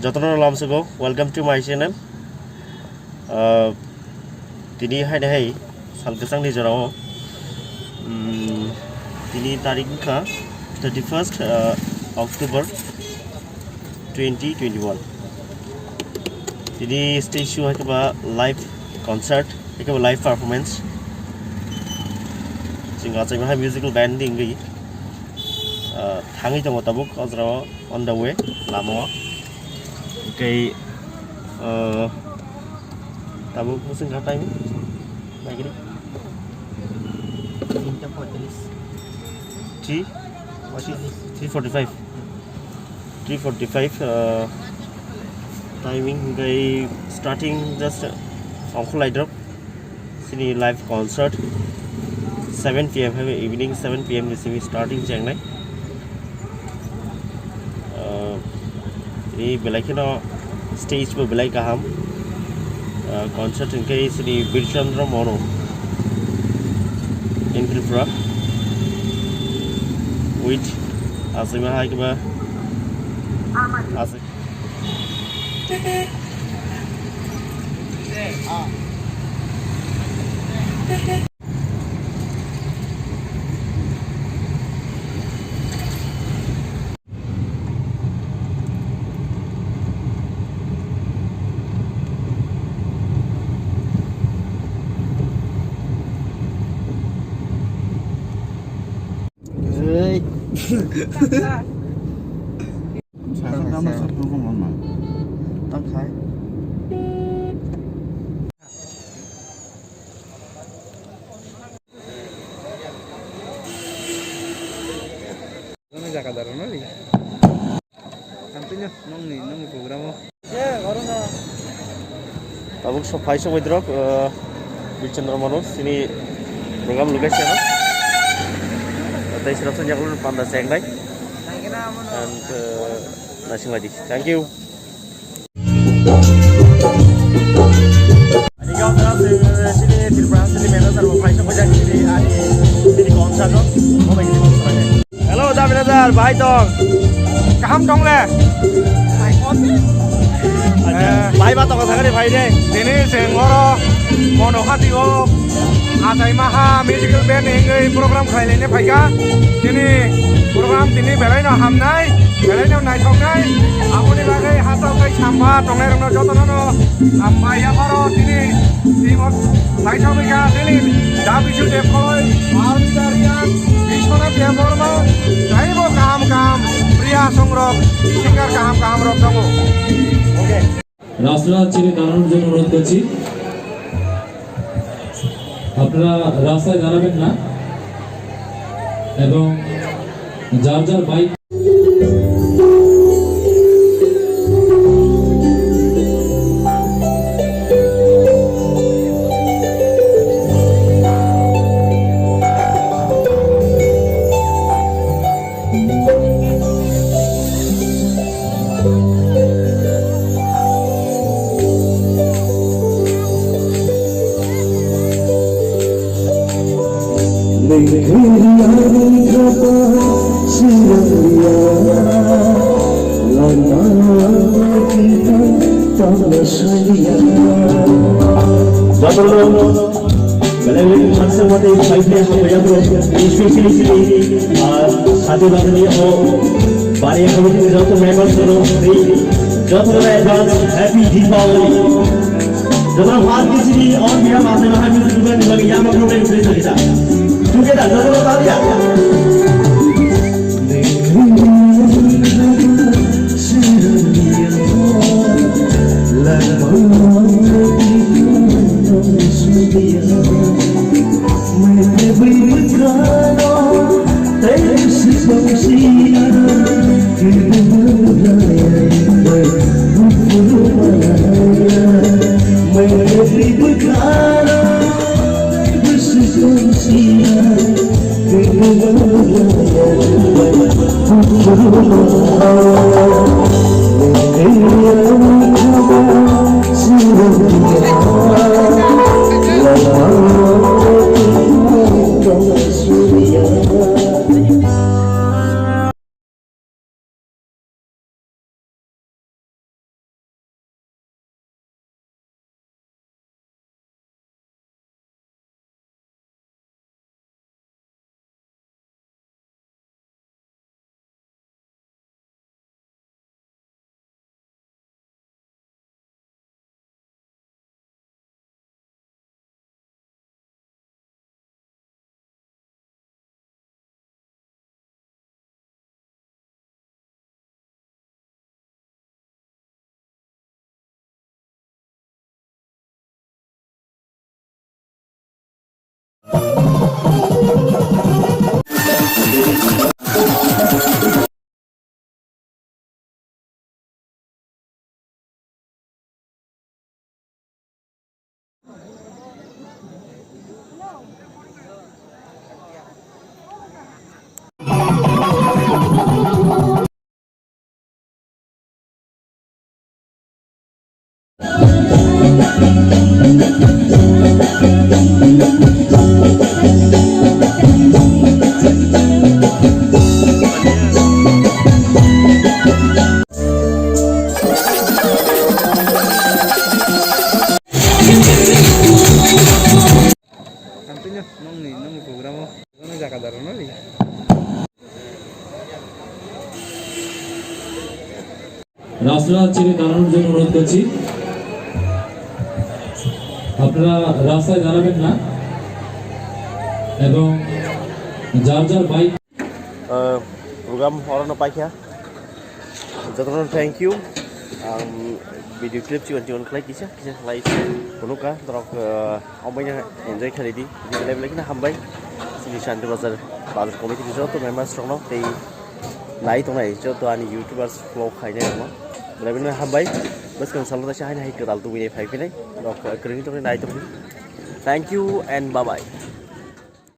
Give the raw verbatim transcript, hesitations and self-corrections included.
Jotono lamsogo, welcome to my channel. Ah, tini hai hai sal kwchangni jorao, mm, tini tarik wngkha thirty first, ah, October twenty twenty one. Tini stage show hai khe ba live concert, hai khe ba live performance. Chwng achaima hai musical band ni wngwi, ah, thangwi tongo tabuk o jorao on the way lama o. Hwnkhe, ah, tabuk bwswk kha time naigri. Tinta poitris. Three? Poitris. Three forty five. Three forty five, uh, timing hwnkhe starting just, uh, ongkhorlai drop. Chini live concert seven P M hai evening seven P M ni simi starting chengnai. Uh, tini belai kheno stage bo belai kaham. Uh, concert hwnkhe chini Birchandra Mono in Tripura with Asima Haikba. Asik. Hey. Tang khai. Ano jaga daro no ri. Ang pinyo nongni nongni program o. Tabuk sok phai sok baidrok, eh, Bichandra Mano sini program location o. Tei sirap sanjak ulun panda chek nai. And, eh, nasing lagi. Thank you. Ani gaon tara sini Tripura sini manager bo phai sok bajak sini ani sini concert o. Hello, da manager, bahai tong. Kaham tong le? Acha, eh, bahai ba tong sakari bhai de. Tini sengoro mono khati o. Atai maha musical band hingwi program khlai laina phaikha. Tini program tini belai no hamnai, belai no naithoknai. Aboni bagwi hachal tei samba tongnai rokno jotono no hambai yapharo tini timo naithoknai kha tini Dabisu Debkholoi, Armita Riyan, Biswanath Debbarma, taibo kaham kaham Priya Songrok, singer kaham kaham rok tongo. Okay. রাস্তাটা ছেড়ে দাঁড়ানোর জন্য অনুরোধ করছি। আপনারা রাস্তায় দাঁড়াবেন না এবং যার যার bike Jotono belai belai khaksa mate five day hambai yapharo, especially chini, ah, sati bagani o bari committee ni joto members rok tei jotono advance happy Deepavali. Jotono first chini on behalf of the Maha Music Group ni bagwi yama program khlai thangkha. Together jotono talia. Ang tini nongni, nongni program o, nongni jaga daro no ri. রাস্তাটা ছেড়ে দাঁড়ানোর জন্য অনুরোধ করছি। আপনারা রাস্তায় দাঁড়াবেন না এবং যার যার bike Program orono paikha. Jotono thank you. Ang video clip chikon chikon khlai kisa kisa khlai phunukha. Norok omoino enjoy khlai di. Belai belai kheno hambai. Chini Shanti Bazar, bazar committee ni joto members rokno tei nai tongnai joto ani YouTubers vlog khainai rokno. Belai belai hambai. Bwskang salo taisa haino hai kwtal tubui nai phai phinai. Norok kwrwini tongni nai tongni. Thank you and bye bye.